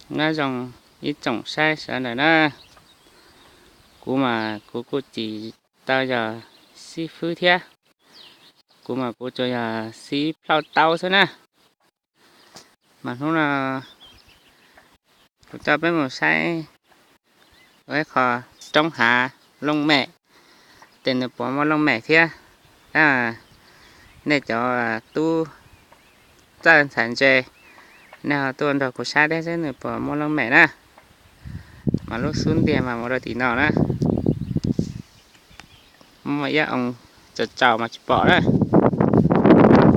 Nyob zoo ib tsoom saib sawv daws na. Kuv mas kuv kuj tsis tau yog xib fwb thiab, kuv mas kuv tsuas yog xib plhaub taub xwb na. Mas hnub no kuv coj peb mus saib ua ib qho roob hav looj mem, ces nws puas muaj looj mem thiab. Nej cov tub txawj ntxhais ntse, nej ho tuaj nrog kuv saib thiab seb nws puas muaj looj mem na. Mas lub xub ntiag mas mus rau tim no na. Muaj ib oo tsaus tsaus mas tsis pom na.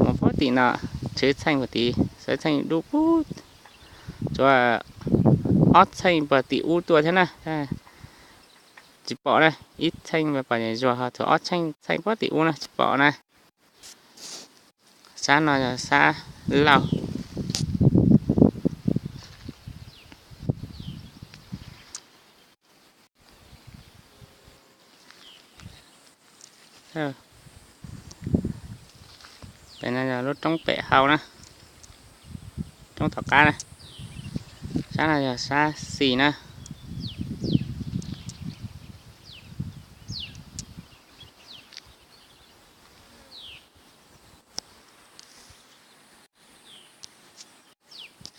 Mus puag tim no, tshwv txheej puag tid, tshwv txheej dub pub, tsuav ob txheej puag tim ub tuaj thiab na. Tsis pom na, ib txheej pom zuag ho tsuav ob txheej, txheej puag tim ub na tsis pom na. Sab no yog sab laug. Pem no yog lub roob pem hau na, roob tom qab na. Sab no yog sab xis na.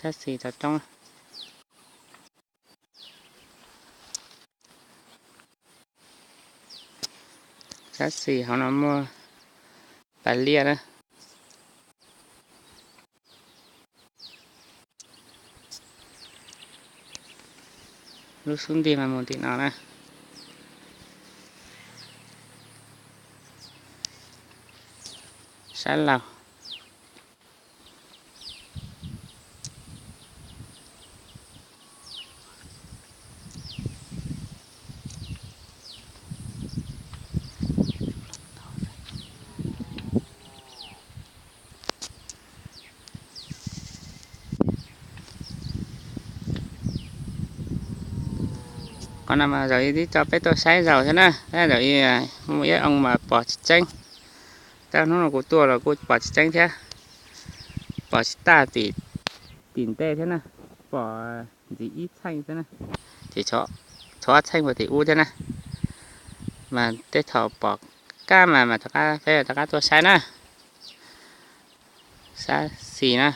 Sab xis tom roob. Sab xis hauv no muaj pas liaj na. Lub xub ntiag mas mus tim no na. Sab laug. Qhov no mas zaum ib tib tso peb tuaj saib zaus thiab na. Zaum ib muaj ib oo mas pom tsis tseeb. Tab hnub no kuv tuaj los kuj pom tsis tseeb thiab. Pom tsis tag tim, tim ntej thiab na. Pom ntxiv ib txheej xwb na. Ces tshuav ob txheej puag tim ub thiab na. Mas tej thaum pom kab mas mas rov qab, peb rov qab tuaj saib na. Sab xis na.